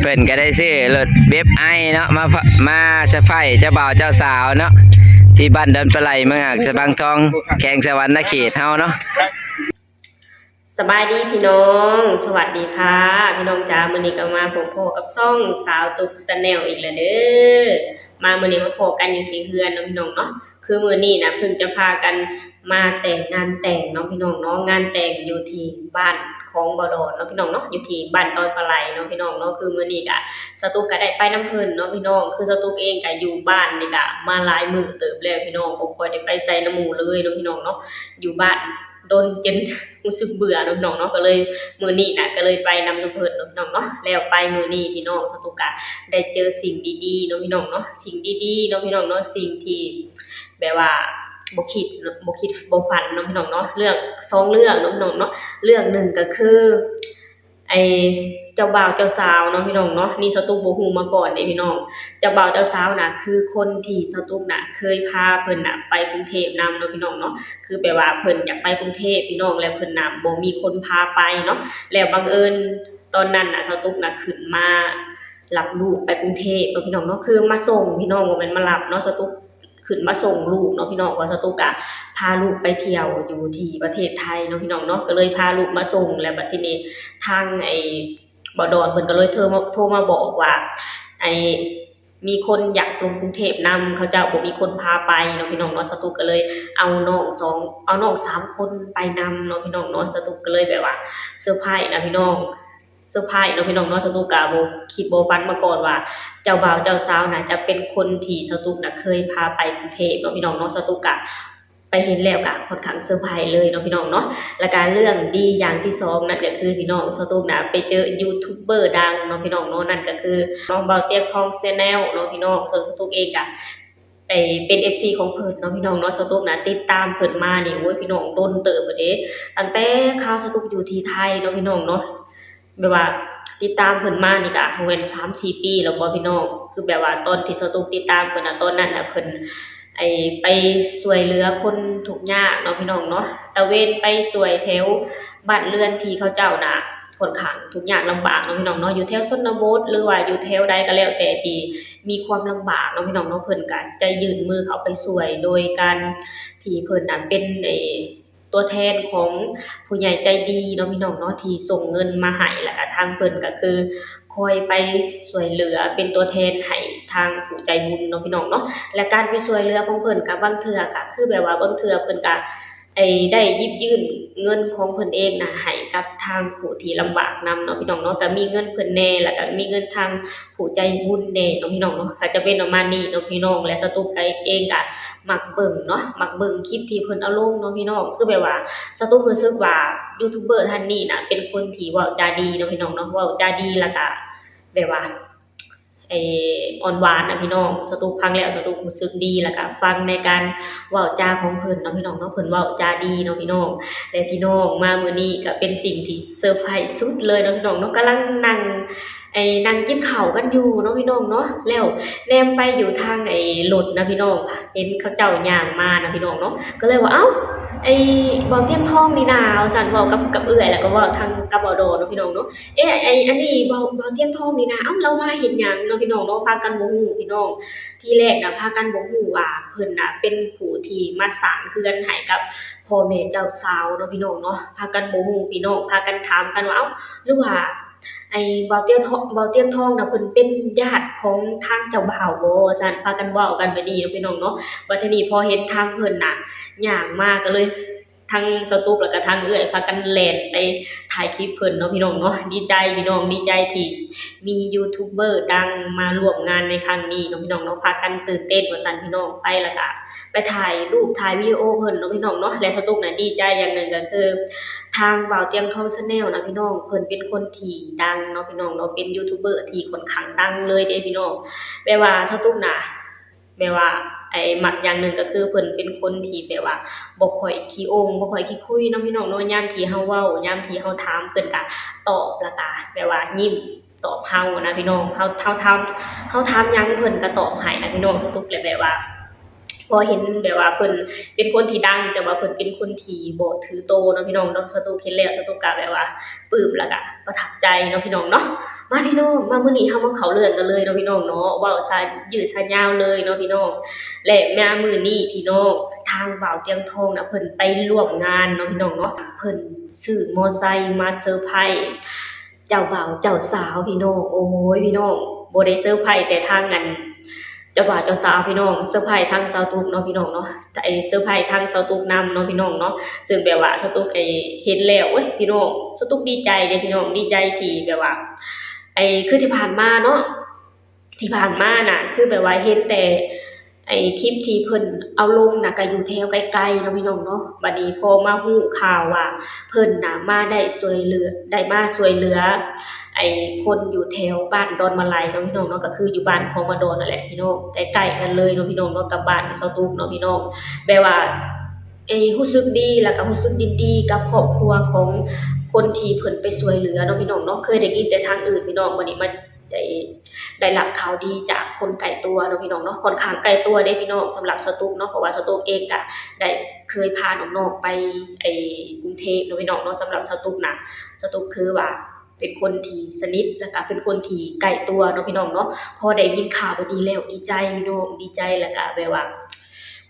ເພິ່ນກໍໄດ້ຊື້ລົດເວັບໄອເນາະ ມາ ມາເຊີໄພຣສ໌ເຈົ້າບ່າວເຈົ້າສາວເນາະ ທີ່ບ້ານດອນປາໄຫຼ ເມືອງອາດສະພັງທອງ ແຂວງສະຫວັນນະເຂດເຮົາເນາະ. ສະບາຍດີພີ່ນ້ອງ ສະຫວັດດີຄ່ະພີ່ນ້ອງຈ້າ ມື້ນີ້ກໍມາພົບພໍ້ກັບຊ່ອງສາວຕຸກແຊນແນວອີກແລ້ວເດີ້. ມາມື້ນີ້ມາພໍ້ກັນຢູ່ທີ່ເຮືອນເນາະພີ່ນ້ອງເນາະ. ຄືມື້ນີ້ນະເພິ່ນຈະພາກັນມາແຕ່ງງານແຕ່ງເນາະພີ່ນ້ອງເນາະ ງານແຕ່ງຢູ່ທີ່ບ້ານຂອງບ່າວດອນເນາະພີ່ນ້ອງເນາະ ຢູ່ທີ່ບ້ານດອນປາໄຫຼເນາະພີ່ນ້ອງເນາະ. ຄືມື້ນີ້ກະສາວຕຸກກະໄດ້ໄປນຳເພິ່ນເນາະພີ່ນ້ອງ. ຄືສາວຕຸກເອງກະຢູ່ບ້ານນີ້ກະມາຫຼາຍມື້ເຕີບແລ້ວພີ່ນ້ອງ ບໍ່ຄ່ອຍໄດ້ໄປໃສນຳໝູ່ເລີຍເນາະພີ່ນ້ອງເນາະ ຢູ່ບ້ານດົນຈົນຮູ້ສຶກເບື່ອເນາະພີ່ນ້ອງເນາະ. ກໍເລີຍມື້ນີ້ນະກໍເລີຍໄປນຳຊຸມເພິ່ນເນາະພີ່ນ້ອງເນາະ. ແລ້ວໄປມື້ນີ້ພີ່ນ້ອງ ສາວຕຸກກະໄດ້ເຈີສິ່ງດີໆເນາະພີ່ນ້ອງເນາະ ສິ່ງດີໆເນາະພີ່ນ້ອງເນາະ ສິ່ງທີ່ ແບບວ່າບໍ່ຄິດ ບໍ່ຄິດບໍ່ຝັນເນາະພີ່ນ້ອງເນາະ. ເລື່ອງ ສອງເລື່ອງເນາະພີ່ນ້ອງເນາະ. ເລື່ອງໜຶ່ງກໍຄື ໄອ້ເຈົ້າບ່າວເຈົ້າສາວເນາະພີ່ນ້ອງເນາະ ນີ້ສາວຕຸກບໍ່ຮູ້ມາກ່ອນເດ້ພີ່ນ້ອງ. ເຈົ້າບ່າວເຈົ້າສາວນະ ຄືຄົນທີ່ສາວຕຸກນະເຄີຍພາເພິ່ນນະໄປກຸງເທບນຳເນາະພີ່ນ້ອງເນາະ. ຄືແບບວ່າເພິ່ນຢາກໄປກຸງເທບພີ່ນ້ອງ ແລ້ວເພິ່ນນະບໍ່ມີຄົນພາໄປເນາະ. ແລ້ວບັງເອີນຕອນນັ້ນນະ ສາວຕຸກນະຂຶ້ນມາ ຮັບລູກໄປກຸງເທບເນາະພີ່ນ້ອງເນາະ ຄືມາສົ່ງພີ່ນ້ອງ ບໍ່ແມ່ນມາຮັບເນາະ. ສາວຕຸກຂຶ້ນມາສົ່ງລູກເນາະພີ່ນ້ອງ ເພາະສາວຕຸກກະພາລູກໄປທ່ຽວຢູ່ທີ່ປະເທດໄທເນາະພີ່ນ້ອງເນາະ ກໍເລີຍພາລູກມາສົ່ງ. ແລ້ວບັດທີນີ້ທາງໄອ້ບ່າວດອນເພິ່ນກໍເລີຍໂທມາ ໂທມາບອກວ່າ ໄອ້ ມີຄົນຢາກລົງກຸງເທບນຳ ເຂົາເຈົ້າບໍ່ມີຄົນພາໄປເນາະພີ່ນ້ອງເນາະ. ສາວຕຸກກໍເລີຍເອົານ້ອງສອງ ເອົານ້ອງສາມຄົນໄປນຳເນາະພີ່ນ້ອງເນາະ. ສາວຕຸກກໍເລີຍແບບວ່າເຊີໄພຣສ໌ນະພີ່ນ້ອງ ເຊີໄພຣສ໌ເນາະພີ່ນ້ອງເນາະ. ສາວຕຸກກະບໍ່ຄິດບໍ່ຝັນມາກ່ອນວ່າ ເຈົ້າບ່າວເຈົ້າສາວນະຈະເປັນຄົນທີ່ສາວຕຸກນະເຄີຍພາໄປກຸງເທບເນາະພີ່ນ້ອງເນາະ. ສາວຕຸກກະໄປເຫັນແລ້ວກະຄ່ອນຂ້າງເຊີໄພຣສ໌ເລີຍເນາະພີ່ນ້ອງເນາະ. ແລ້ວກະເລື່ອງດີຢ່າງທີສອງນັ້ນກໍຄືພີ່ນ້ອງ ສາວຕຸກນະໄປເຈີຢູທູບເບີດັງເນາະພີ່ນ້ອງເນາະ ນັ້ນກໍຄືນ້ອງບ່າວຕຽງທອງແຊນແນວເນາະພີ່ນ້ອງ. ເຊິ່ງສາວຕຸກເອງກະ ໄດ້ເປັນເອັຟຊີຂອງເພິ່ນເນາະພີ່ນ້ອງເນາະ. ສາວຕຸກນະຕິດຕາມເພິ່ນມານີ້ ໂອ້ຍ ພີ່ນ້ອງ ດົນເຕີບແລ້ວເດ້ ຕັ້ງແຕ່ຄາວສາວຕຸກຢູ່ທີ່ໄທເນາະພີ່ນ້ອງເນາະ. ແບບວ່າຕິດຕາມເພິ່ນມານີ້ກະບໍ່ແມ່ນສາມສີ່ປີແລ້ວບໍ່ພີ່ນ້ອງ. ຄືແບບວ່າຕອນທີ່ສາວຕຸກຕິດຕາມເພິ່ນນະ ຕອນນັ້ນນະເພິ່ນ ໄອ້ ໄປຊ່ວຍເຫຼືອຄົນທຸກຍາກເນາະພີ່ນ້ອງເນາະ ຕະເວນໄປຊ່ວຍແຖວບ້ານເຮືອນທີ່ເຂົາເຈົ້ານະ ຂ້ອນຂ້າງທຸກຍາກລຳບາກເນາະພີ່ນ້ອງເນາະ ຢູ່ແຖວຊົນນະບົດ ຫຼືວ່າຢູ່ແຖວໃດກໍແລ້ວແຕ່ທີ່ມີຄວາມລຳບາກເນາະພີ່ນ້ອງເນາະ ເພິ່ນກໍຈະຍື່ນມືເຂົ້າໄປຊ່ວຍ ໂດຍການທີ່ເພິ່ນນະເປັນ ໄອ້ ຕົວແທນຂອງຜູ້ໃຫຍ່ໃຈດີເນາະພີ່ນ້ອງເນາະ ທີ່ສົ່ງເງິນມາໃຫ້ ແລ້ວກະທາງເພິ່ນກໍຄືຄອຍໄປຊ່ວຍເຫຼືອເປັນຕົວແທນໃຫ້ທາງຜູ້ໃຈບຸນເນາະພີ່ນ້ອງເນາະ. ແລະການໄປຊ່ວຍເຫຼືອຂອງເພິ່ນກະບາງເທື່ອກະຄືແບບວ່າບາງເທື່ອເພິ່ນກະ ໄດ້ ໄດ້ຢິບຍື່ນເງິນຂອງເພິ່ນເອງນະໃຫ້ກັບທາງຜູ້ທີ່ລຳບາກນຳເນາະພີ່ນ້ອງເນາະ ກະມີເງິນເພິ່ນແດ່ ແລ້ວກະມີເງິນທາງຜູ້ໃຈບຸນແດ່ເນາະພີ່ນ້ອງເນາະ ກະຈະເປັນປະມານນີ້ເນາະພີ່ນ້ອງ. ແລະສາວຕຸກກະເອງກະມັກເບິ່ງເນາະ ມັກເບິ່ງຄລິບທີ່ເພິ່ນເອົາລົງເນາະພີ່ນ້ອງ ຄືແບບວ່າສາວຕຸກຮູ້ສຶກວ່າຢູທູບເບີທ່ານນີ້ນະເປັນຄົນທີ່ເວົ້າຈາດີເນາະພີ່ນ້ອງເນາະ ເວົ້າຈາດີ ແລ້ວກະແບບວ່າ ໄອ້ ອ່ອນຫວານນະພີ່ນ້ອງ. ສາວຕຸກຟັງແລ້ວສາວຕຸກຮູ້ສຶກດີ ແລ້ວກະຟັງໃນການເວົ້າຈາຂອງເພິ່ນເນາະພີ່ນ້ອງເນາະ ເພິ່ນເວົ້າຈາດີເນາະພີ່ນ້ອງ. ແລະພີ່ນ້ອງ ມາມື້ນີ້ກະເປັນສິ່ງທີ່ເຊີໄພຣສ໌ສຸດເລີຍເນາະພີ່ນ້ອງເນາະ ກຳລັງນັ່ງ ໄອ້ ນັ່ງກິນເຂົ້າກັນຢູ່ເນາະພີ່ນ້ອງເນາະ ແລ້ວແນມໄປຢູ່ທາງ ໄອ້ ລົດນະພີ່ນ້ອງ ເຫັນເຂົາເຈົ້າຍ່າງມານະພີ່ນ້ອງເນາະ ກໍເລີຍວ່າ ເອົ້າ ໄອ້ ບ່າວຕຽງທອງນີ້ນາ ວ່າຊັ້ນ ເວົ້າກັບ ກັບເອື້ອຍ ແລ້ວກໍເວົ້າທາງກັບບ່າວດອນເນາະພີ່ນ້ອງເນາະ. ເອະ ໄອ້ ອັນນີ້ບ່າວ ບ່າວຕຽງທອງນີ້ນາ ເອົ້າ ລາວມາເຮັດຫຍັງເນາະພີ່ນ້ອງເນາະ ພາກັນບໍ່ຮູ້ພີ່ນ້ອງ. ທີແລກນະພາກັນບໍ່ຮູ້ວ່າເພິ່ນນະເປັນຜູ້ທີ່ມາສ້າງເຮືອນໃຫ້ກັບພໍ່ແມ່ເຈົ້າສາວເນາະພີ່ນ້ອງເນາະ ພາກັນບໍ່ຮູ້ພີ່ນ້ອງ ພາກັນຖາມກັນວ່າ ເອົ້າ ຫຼືວ່າ ໄອ້ ບ່າວຕຽງທອງ ບ່າວຕຽງທອງນະເພິ່ນເປັນຍາດຂອງທາງເຈົ້າບ່າວບໍ່ ວ່າຊັ້ນ ພາກັນເວົ້າກັນແບບນີ້ເນາະພີ່ນ້ອງເນາະ. ບັດທີນີ້ພໍເຫັນທາງເພິ່ນນະຍ່າງມາ ກໍເລີຍ ທັງສາວຕຸກ ແລ້ວກະທັງເອື້ອຍພາກັນແລ່ນໄປຖ່າຍຄລິບເພິ່ນເນາະພີ່ນ້ອງເນາະ. ດີໃຈພີ່ນ້ອງ ດີໃຈທີ່ມີຢູທູບເບີດັງມາຮ່ວມງານໃນຄັ້ງນີ້ເນາະພີ່ນ້ອງເນາະ ພາກັນຕື່ນເຕັ້ນວ່າຊັ້ນພີ່ນ້ອງ. ໄປແລ້ວກະໄປຖ່າຍຮູບຖ່າຍວິດີໂອເພິ່ນເນາະພີ່ນ້ອງເນາະ. ແລະສາວຕຸກນະດີໃຈຢ່າງໜຶ່ງກໍຄືທາງບ່າວຕຽງທອງແຊນແນວນະພີ່ນ້ອງ ເພິ່ນເປັນຄົນທີ່ດັງເນາະພີ່ນ້ອງເນາະ ເປັນຢູທູບເບີທີ່ຂ້ອນຂ້າງດັງເລີຍເດ້ພີ່ນ້ອງ. ແບບວ່າສາວຕຸກນະ ແບບວ່າ ໄອ້ ມັກຢ່າງໜຶ່ງກໍຄືເພິ່ນເປັນຄົນທີ່ແບບວ່າບໍ່ຄ່ອຍຂີ້ອົ່ງ ບໍ່ຄ່ອຍຂີ້ຄຸຍເນາະພີ່ນ້ອງເນາະ. ຍາມທີ່ເຮົາເວົ້າ ຍາມທີ່ເຮົາຖາມ ເພິ່ນກະຕອບ ແລ້ວກະແບບວ່າຍິ້ມຕອບເຮົານະພີ່ນ້ອງ. ເຮົາ ເຮົາຖາມ ເຮົາຖາມຫຍັງເພິ່ນກະຕອບໃຫ້ນະພີ່ນ້ອງ. ສາວຕຸກແຫຼະແບບວ່າ ພໍເຫັນແບບວ່າເພິ່ນເປັນຄົນທີ່ດັງ ແຕ່ວ່າເພິ່ນເປັນຄົນທີ່ບໍ່ຖືໂຕເນາະພີ່ນ້ອງເນາະ. ສາວຕຸກເຫັນແລ້ວ ສາວຕຸກກະແບບວ່າປຶ້ມ ແລ້ວກະປະທັບໃຈເນາະພີ່ນ້ອງເນາະ. ມາພີ່ນ້ອງ ມາມື້ນີ້ເຮົາມາເຂົ້າເລື່ອງກັນເລີຍເນາະພີ່ນ້ອງເນາະ ເວົ້າຊະ ຍືດຊະຍາວເລີຍເນາະພີ່ນ້ອງ ແລະມາມື້ນີ້ພີ່ນ້ອງ ທາງບ່າວຕຽງທອງນະ ເພິ່ນໄປຮ່ວມງານເນາະພີ່ນ້ອງເນາະ ເພິ່ນຊື້ມໍໄຊມາເຊີໄພ ເຈົ້າບ່າວເຈົ້າສາວພີ່ນ້ອງ ໂອ້ຍ ພີ່ນ້ອງ ບໍ່ໄດ້ເຊີໄພແຕ່ທາງອັນ ເຈົ້າບ່າວເຈົ້າສາວພີ່ນ້ອງ ເຊີໄພທາງສາວຕຸກເນາະພີ່ນ້ອງເນາະ ໄອ້ເຊີໄພທາງສາວຕຸກນຳເນາະພີ່ນ້ອງເນາະ ເຊິ່ງແບບວ່າສາວຕຸກໄອ້ເຫັນແລ້ວ ໂອ້ຍ ພີ່ນ້ອງ ສາວຕຸກດີໃຈເດ້ພີ່ນ້ອງ ດີໃຈທີ່ແບບວ່າ ໄອ້ ຄືທີ່ຜ່ານມາເນາະ ທີ່ຜ່ານມານະ ຄືແບບວ່າເຫັນແຕ່ ໄອ້ຄລິບທີ່ເພິ່ນເອົາລົງນະ ກະຢູ່ແຖວໃກ້ໆເນາະພີ່ນ້ອງເນາະ ບາດນີ້ພໍມາຮູ້ຂ່າວວ່າເພິ່ນນະມາໄດ້ຊ່ວຍເຫຼືອ ໄດ້ມາຊ່ວຍເຫຼືອ ໄອ້ຄົນຢູ່ແຖວບ້ານດອນມະໄລເນາະພີ່ນ້ອງເນາະ ກະຄືຢູ່ບ້ານຂອງມາດອນນັ້ນແຫຼະພີ່ນ້ອງ ໃກ້ໆກັນເລີຍເນາະພີ່ນ້ອງເນາະ ກັບບ້ານສາວຕຸກເນາະພີ່ນ້ອງ ແບບວ່າ ເອີ ຮູ້ສຶກດີ ແລ້ວກະຮູ້ສຶກຍິນດີກັບຄອບຄົວຂອງຄົນທີ່ເພິ່ນໄປຊ່ວຍເຫຼືອເນາະພີ່ນ້ອງເນາະ ເຄີຍໄດ້ຍິນແຕ່ທາງອື່ນພີ່ນ້ອງ ບາດນີ້ມາໄດ້ ໄດ້ຮັບຂ່າວດີຈາກຄົນໃກ້ຕົວເນາະພີ່ນ້ອງເນາະ ຂ້ອນຂ້າງໃກ້ຕົວເດ້ພີ່ນ້ອງ ສຳລັບສາວຕຸກເນາະ ເພາະວ່າສາວຕຸກເອງກະໄດ້ເຄີຍພານ້ອງໆໄປ ໄອ້ ກຸງເທບເນາະພີ່ນ້ອງເນາະ ສຳລັບສາວຕຸກນະ ສາວຕຸກຄືວ່າເປັນຄົນທີ່ສະໜິດ ແລ້ວກະເປັນຄົນທີ່ໃກ້ຕົວເນາະພີ່ນ້ອງເນາະ ພໍໄດ້ຍິນຂ່າວແບບນີ້ແລ້ວ ດີໃຈພີ່ນ້ອງ ດີໃຈ ແລ້ວກະແບບວ່າ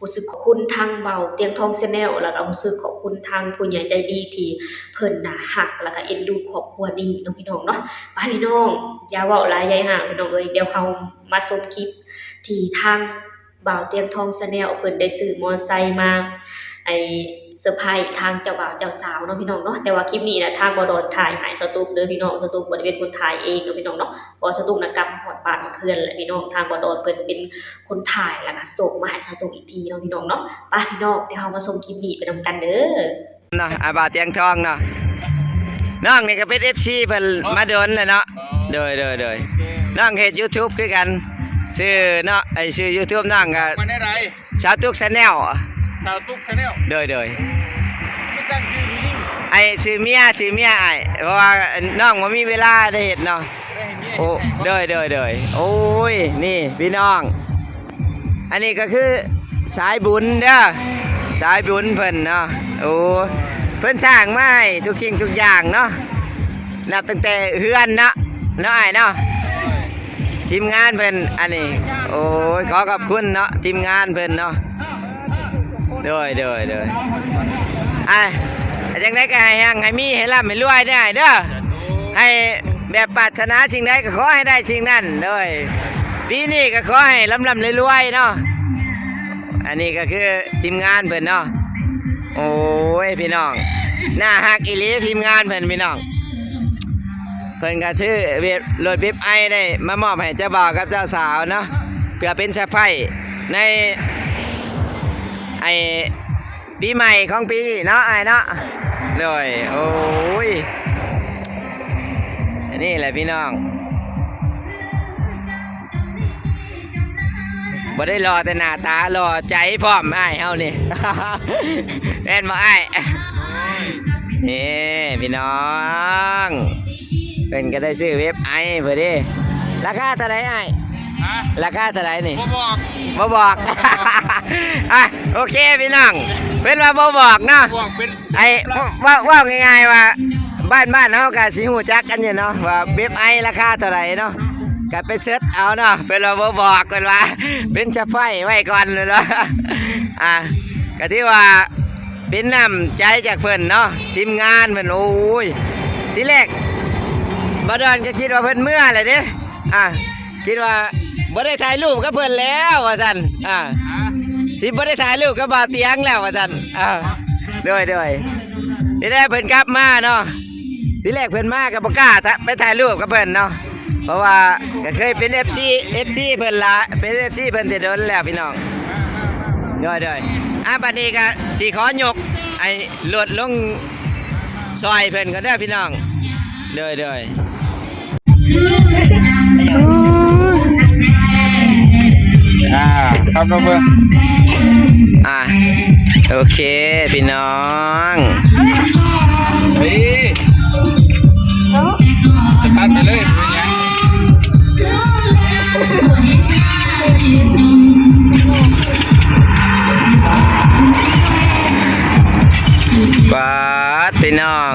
ຮູ້ສຶກຂອບຄຸນທາງເບົາຕຽງທອງແຊນແນວ ແລ້ວກະຮູ້ສຶກຂອບຄຸນທາງຜູ້ໃຫຍ່ໃຈດີທີ່ເພິ່ນນະຮັກ ແລ້ວກະເອັນດູຄອບຄົວນີ້ເນາະພີ່ນ້ອງເນາະ ໄປພີ່ນ້ອງ ຢ່າເວົ້າຫຼາຍຍາຍຫ່າງພີ່ນ້ອງເອີຍ ດຽວເຮົາມາຊົມຄລິບທີ່ທາງເບົາຕຽງທອງແຊນແນວເພິ່ນໄດ້ຊື້ມໍໄຊມາ ໄອ້ ເຊີໄພທາງເຈົ້າບ່າວເຈົ້າສາວເນາະພີ່ນ້ອງເນາະ ແຕ່ວ່າຄລິບນີ້ນະ ທາງບ່າວດອນຖ່າຍໃຫ້ສາວຕຸກເດີພີ່ນ້ອງ ສາວຕຸກບໍ່ໄດ້ເປັນຄົນຖ່າຍເອງເນາະພີ່ນ້ອງເນາະ ເພາະສາວຕຸກນະກັບມາຮອດບ້ານຮອດເຮືອນແລ້ວພີ່ນ້ອງ ທາງບ່າວດອນເພິ່ນເປັນ ຄົນຖ່າຍ ແລ້ວກະສົ່ງມາໃຫ້ສາວຕຸກອີກທີເນາະພີ່ນ້ອງເນາະ ໄປພີ່ນ້ອງ ດຽວເຮົາມາຊົມຄລິບນີ້ໄປນຳກັນເດີ ເນາະ ອາ ບ່າວຕຽງທອງເນາະ ນ້ອງນີ້ກະເປັນເອັຟຊີເພິ່ນມາດົນແລ້ວເນາະ ໂດຍ ໂດຍ ໂດຍ ນ້ອງເຮັດຢູທູບຄືກັນ ຊື່ເນາະ ໄອ້ຊື່ຢູທູບນ້ອງກະ ສາວຕຸກແຊນແນວ ສາວຕຸກແຊນແນວ ໂດຍ ໂດຍ ໄອ້ຊື່ເມຍ ຊື່ເມຍອ້າຍ ເພາະວ່ານ້ອງບໍ່ມີເວລາໄດ້ເຮັດເນາະ ໂອ້ ໂດຍ ໂດຍ ໂດຍ ໂອ້ຍ ນີ້ພີ່ນ້ອງ ອັນນີ້ກະຄືສາຍບຸນເດີ ສາຍບຸນເພິ່ນເນາະ ໂອ້ ເພິ່ນສ້າງມາໃຫ້ທຸກສິ່ງທຸກຢ່າງເນາະ ນັບຕັ້ງແຕ່ເຮືອນເນາະ ເນາະອ້າຍເນາະ ທີມງານເພິ່ນ ອັນນີ້ ໂອ້ຍ ຂໍຂອບຄຸນເນາະ ທີມງານເພິ່ນເນາະ ໂດຍ ໂດຍ ໂດຍ ອ່າ ຈັ່ງໃດກະໃຫ້ຮັ່ງໃຫ້ມີ ໃຫ້ລ່ຳໃຫ້ລວຍເດີອ້າຍເດີ ໃຫ້ແບບປາດຖະໜາສິ່ງໃດກະຂໍໃຫ້ໄດ້ສິ່ງນັ້ນ ໂດຍ ປີນີ້ກະຂໍໃຫ້ລ່ຳໆລວຍໆເນາະ ອັນນີ້ກະຄືທີມງານເພິ່ນເນາະ ໂອ້ຍ ພີ່ນ້ອງ ໜ້າຮັກອີ່ຫຼີທີມງານເພິ່ນພີ່ນ້ອງ ເພິ່ນກະຊື້ເວັບ ລົດເວັບໄອໄດ້ມາມອບໃຫ້ເຈົ້າບ່າວກັບເຈົ້າສາວເນາະ ເພື່ອເປັນເຊີໄພຣສ໌ໃນ ໄອ້ ປີໃໝ່ຂອງປີນີ້ເນາະອ້າຍເນາະ ໂດຍ ໂອ້ຍ ອັນນີ້ແຫຼະພີ່ນ້ອງ ບໍ່ໄດ້ຫຼໍ່ແຕ່ໜ້າຕາ ຫຼໍ່ໃຈພ້ອມ ອ້າຍເຮົານີ້ ແມ່ນບໍ່ອ້າຍ? ນີ້ພີ່ນ້ອງ ເພິ່ນກະໄດ້ຊື້ເວັບໄອເພິ່ນເດ້ ລາຄາເທົ່າໃດອ້າຍ? ຮະ? ລາຄາເທົ່າໃດນີ້? ບໍ່ບອກ ບໍ່ບອກ ອ່ະ ໂອເຄພີ່ນ້ອງ ເພິ່ນວ່າບໍ່ບອກເນາະ ບອກເປັນ ໄອ້ ເວົ້າ ເວົ້າງ່າຍໆວ່າ ບ້ານ ບ້ານເຮົາກະຊິຮູ້ຈັກກັນຢູ່ເນາະ ວ່າເວັບໄອລາຄາເທົ່າໃດເນາະ ກະໄປເສີດເອົາເນາະ ເພິ່ນວ່າບໍ່ບອກ ເພິ່ນວ່າເປັນສະໄພຣສ໌ໄວ້ກ່ອນ ເພິ່ນວ່າ ອ່າ ກະຖືວ່າເປັນນ້ຳໃຈຈາກເພິ່ນເນາະ ທີມງານເພິ່ນ ໂອ້ຍ ທີແລກບ່າວດອນກະຄິດວ່າເພິ່ນເມືອແຫຼະເດ້ ອ່າ ຄິດວ່າບໍ່ໄດ້ຖ່າຍຮູບກັບເພິ່ນແລ້ວວ່າຊັ້ນ ອ່າ ຊິບໍ່ໄດ້ຖ່າຍຮູບກັບບ່າວຕຽງແລ້ວວ່າຊັ້ນ ອ່າ ໂດຍ ໂດຍ ນີ້ແຫຼະເພິ່ນກັບມາເນາະ ທີແລກເພິ່ນມາກະບໍ່ກ້າໄປຖ່າຍຮູບກັບເພິ່ນເນາະ ເພາະວ່າກະເຄີຍເປັນເອັຟຊີ ເອັຟຊີເພິ່ນລະ ເປັນເອັຟຊີເພິ່ນແຕ່ດົນແລ້ວພີ່ນ້ອງ ໂດຍ ໂດຍ ອ່າ ບາດນີ້ກະຊິຂໍຍົກໄອ້ລົດລົງຊ່ອຍເພິ່ນກ່ອນເດີພີ່ນ້ອງ ໂດຍ ໂດຍ ອ່າ ຄັບ ເບິ່ງ ອ່າ ໂອເຄພີ່ນ້ອງ ເອີ ສະຕາດໄປເລີຍ ເປັນຫຍັງ? ປາດ ພີ່ນ້ອງ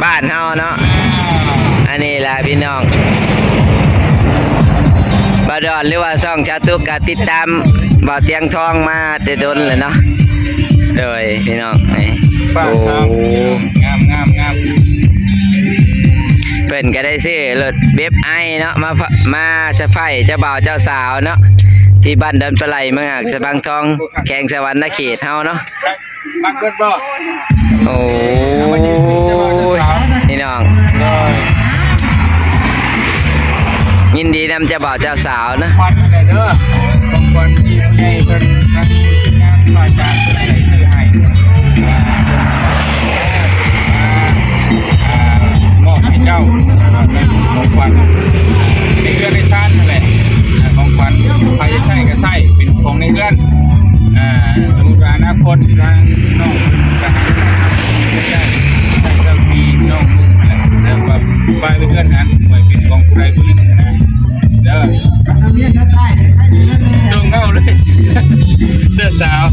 ບ້ານເຮົາເນາະ ອັນ ລະພີ່ນ້ອງ ບ່າວດອນ ຫຼືວ່າຊ່ອງຊາວຕຸກ ກໍຕິດຕາມບ່າວຕຽງທອງມາແຕ່ດົນແລ້ວເນາະ. ໂດຍພີ່ນ້ອງ ນີ້ ໂອ້ ງາມໆໆ ເພິ່ນກໍໄດ້ຊື້ລົດເບັບໄອເນາະ ມາ ມາເຊີໄພຣສ໌ເຈົ້າບ່າວເຈົ້າສາວເນາະ ທີ່ບ້ານດອນປາໄຫຼ ເມືອງອາດສະພັງທອງ ແຂວງສະຫວັນນະເຂດເຮົາເນາະ. ມັກເບິດບໍ່? ໂອ້ຍ ພີ່ນ້ອງ ຍິນດີນຳເຈົ້າບ່າວເຈົ້າສາວນະ. ຂອງຂວັນເດີ ຂອງຂວັນທີ່ຜູ້ໃຫຍ່ເພິ່ນ ທາງທີມງານພະອາຈານເພິ່ນໄດ້ຊື້ໃຫ້ ມາ ອ່າ ມອບໃຫ້ເຈົ້າ ຂອງຂວັນໃນເຮືອນໃນຊານຫັ້ນແຫຼະ. ຂອງຂວັນ ໃຜໃຊ້ກໍໃຊ້ ເປັນຂອງໃນເຮືອນ. ອ່າ ສົມມຸດວ່າອະນາຄົດທາງນ້ອງເພິ່ນກໍໃຊ້ ໃຊ້ເຄື່ອງທີ່ນ້ອງນຸ່ງຫັ້ນແຫຼະ ແລ້ວກໍບາຍໄປເຮືອນນັ້ນ ໄວ້ເປັນຂອງຜູ້ໃດຜູ້ໜຶ່ງນະເດີ. ສົ່ງເອົາເລີຍເດີສາວ.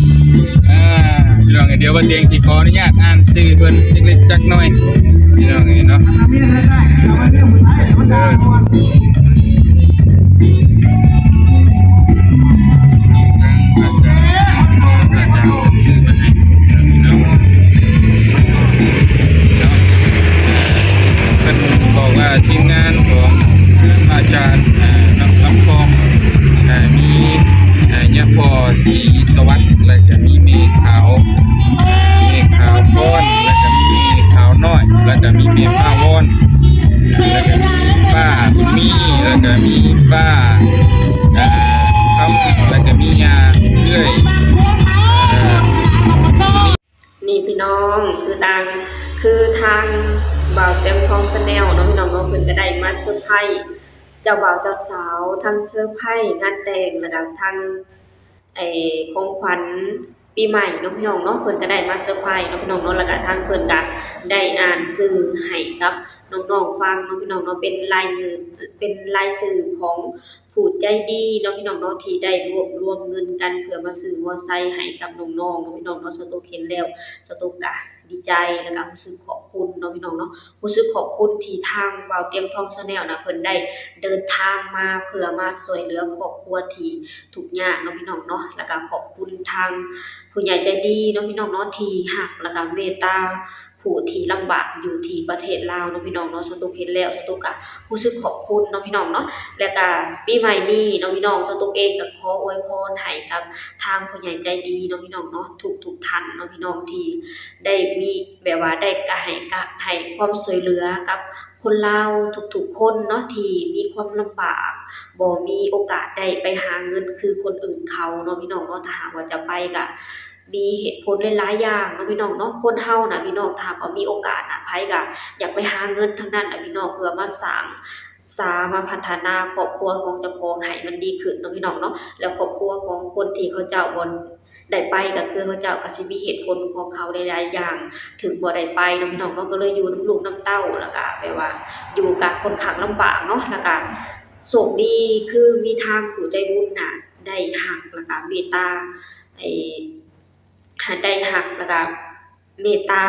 ອ່າ ພີ່ນ້ອງ ດຽວບ່າວຕຽງຊິຂໍອະນຸຍາດອ່ານຊື່ເພິ່ນຈັກເລັກຈັກນ້ອຍ ພີ່ນ້ອງເອີຍເນາະ. ເພິ່ນບອກວ່າທີມງານຂອງພະອາຈານ ອ່າ ນຳຄຳຄອງ ອ່າ ມີ ອ່າ ຍາພໍ່ສີສະຫວັດ ແລ້ວກະມີແມ່ຂາວ ອ່າ ແມ່ຂາວພອນ ແລ້ວກະມີແມ່ຂາວນ້ອຍ ແລ້ວກະມີແມ່ປ້າວອນ ແລ້ວກະມີປ້າບຸນມີ ແລ້ວກະມີປ້າ ອ່າ ຄຳ ແລ້ວກະມີຍ່າເອື້ອຍ ອ່າ ນີ້ພີ່ນ້ອງ ຄືທາງ ຄືທາງບ່າວຕຽງທອງ Channel ເນາະ ພີ່ນ້ອງເນາະ ເພິ່ນກໍໄດ້ມາເຊີໄພຣສ໌ເຈົ້າບ່າວເຈົ້າສາວ ທັງເຊີໄພຣສ໌ງານແຕ່ງ ແລ້ວກໍທັງ ໄອ້ ຂອງຂວັນປີໃໝ່ເນາະ ພີ່ນ້ອງເນາະ ເພິ່ນກໍໄດ້ມາເຊີໄພຣສ໌ເນາະ ພີ່ນ້ອງເນາະ ແລ້ວກໍທາງເພິ່ນກໍໄດ້ອ່ານຊື່ໃຫ້ກັບນ້ອງໆຟັງເນາະ ພີ່ນ້ອງເນາະ ເປັນລາຍງື ເປັນລາຍຊື່ຂອງຜູ້ໃຈດີເນາະ ພີ່ນ້ອງເນາະ ທີ່ໄດ້ລວບລວມເງິນກັນເພື່ອມາຊື້ມໍໄຊໃຫ້ກັບນ້ອງໆເນາະ ພີ່ນ້ອງເນາະ. ສາວຕຸກເຫັນແລ້ວ ສາວຕຸກກໍ ດີໃຈ ແລ້ວກໍຮູ້ສຶກຂອບຄຸນເນາະ ພີ່ນ້ອງເນາະ ຮູ້ສຶກຂອບຄຸນທີ່ທາງບ່າວຕຽງທອງ Channel ນະ ເພິ່ນໄດ້ເດີນທາງມາເພື່ອມາຊ່ວຍເຫຼືອຄອບຄົວທີ່ທຸກຍາກເນາະ ພີ່ນ້ອງເນາະ ແລ້ວກໍຂອບຄຸນທາງຜູ້ໃຫຍ່ໃຈດີເນາະ ພີ່ນ້ອງເນາະ ທີ່ຮັກ ແລ້ວກໍເມດຕາຜູ້ທີ່ລຳບາກຢູ່ທີ່ປະເທດລາວເນາະ ພີ່ນ້ອງເນາະ. ສາວຕຸກເຫັນແລ້ວ ສາວຕຸກກໍຮູ້ສຶກຂອບຄຸນເນາະ ພີ່ນ້ອງເນາະ ແລ້ວກໍປີໃໝ່ນີ້ເນາະ ພີ່ນ້ອງ ສາວຕຸກເອງກໍຂໍອວຍພອນໃຫ້ກັບທາງຜູ້ໃຫຍ່ໃຈດີເນາະ ພີ່ນ້ອງເນາະ ທຸກໆທ່ານເນາະ ພີ່ນ້ອງ ທີ່ ໄດ້ມີ ແບບວ່າໄດ້ກະໃຫ້ ກະໃຫ້ຄວາມຊ່ວຍເຫຼືອກັບຄົນລາວທຸກໆຄົນເນາະ ທີ່ມີຄວາມລຳບາກ ບໍ່ມີໂອກາດໄດ້ໄປຫາເງິນຄືຄົນອື່ນເຂົາເນາະ ພີ່ນ້ອງເນາະ. ຖ້າຫາກວ່າຈະໄປກະມີເຫດຜົນຫຼາຍໆຢ່າງເນາະ ພີ່ນ້ອງເນາະ. ຄົນເຮົານະ ພີ່ນ້ອງ ຖ້າຫາກວ່າມີໂອກາດນະ ໃຜກະຢາກໄປຫາເງິນທັງນັ້ນນະ ພີ່ນ້ອງ ເພື່ອມາສ້າງ ສາມາດພັດທະນາຄອບຄົວຂອງເຈົ້າຂອງໃຫ້ມັນດີຂຶ້ນເນາະ ພີ່ນ້ອງເນາະ ແລ້ວຄອບຄົວຂອງຄົນທີ່ເຂົາເຈົ້າບໍ່ໄດ້ໄປ ກໍຄືເຂົາເຈົ້າກໍຊິມີເຫດຜົນຂອງເຂົາຫຼາຍໆຢ່າງ ເຖິງບໍ່ໄດ້ໄປເນາະ ພີ່ນ້ອງເນາະ ກໍເລີຍຢູ່ນຳລູກນຳເຕົ້າ ແລ້ວກໍແບບວ່າຢູ່ກໍຄ່ອນຂ້າງລຳບາກເນາະ ແລ້ວກໍໂຊກດີຄືມີທາງຜູ້ໃຈບຸນນະ ໄດ້ຮັກ ແລ້ວກໍເມດຕາ ໄອ້ ໄດ້ຮັກ ແລ້ວກໍ ເມດຕາ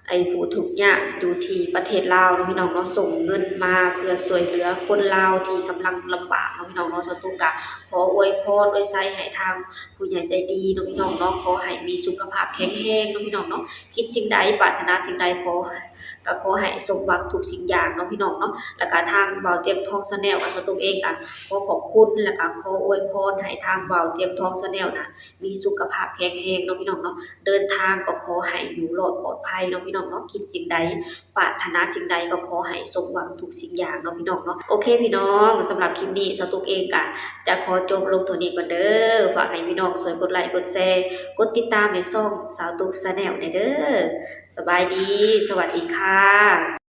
ໄອ້ ຜູ້ທຸກຍາກຢູ່ທີ່ປະເທດລາວເນາະ ພີ່ນ້ອງເນາະ ສົ່ງເງິນມາເພື່ອຊ່ວຍເຫຼືອຄົນລາວທີ່ກຳລັງລຳບາກເນາະ ພີ່ນ້ອງເນາະ. ສາວຕຸກກະຂໍອວຍພອນອວຍໄຊໃຫ້ທາງຜູ້ໃຫຍ່ໃຈດີເນາະ ພີ່ນ້ອງເນາະ ຂໍໃຫ້ມີສຸຂະພາບແຂງແຮງເນາະ ພີ່ນ້ອງເນາະ ຄິດສິ່ງໃດປາດຖະໜາສິ່ງໃດ ຂໍ ກະຂໍໃຫ້ສົມຫວັງທຸກສິ່ງຢ່າງເນາະ ພີ່ນ້ອງເນາະ. ແລ້ວກະທາງບ່າວຕຽງທອງ Channel ກະ ສາວຕຸກເອງກະຂໍຂອບຄຸນ ແລ້ວກະຂໍອວຍພອນໃຫ້ທາງບ່າວຕຽງທອງ Channel ນະ ມີສຸຂະພາບແຂງແຮງເນາະ ພີ່ນ້ອງເນາະ. ເດີນທາງກໍຂໍໃຫ້ຢູ່ລອດປອດໄພເນາະ ພີ່ນ້ອງເນາະ. ຄິດສິ່ງໃດ ປາດຖະໜາສິ່ງໃດກໍຂໍໃຫ້ສົມຫວັງທຸກສິ່ງຢ່າງເນາະ ພີ່ນ້ອງເນາະ. ໂອເຄ ພີ່ນ້ອງ ສຳລັບຄລິບນີ້ ສາວຕຸກເອງກະຈະຂໍຈົບລົງເທົ່ານີ້ກ່ອນເດີ. ຝາກໃຫ້ພີ່ນ້ອງຊ່ວຍກົດໄລ ກົດແຊ ກົດຕິດຕາມໃຫ້ຊ່ອງສາວຕຸກ Channel ແດ່ເດີ. ສະບາຍດີ ສະຫວັດດີຄ່ະ.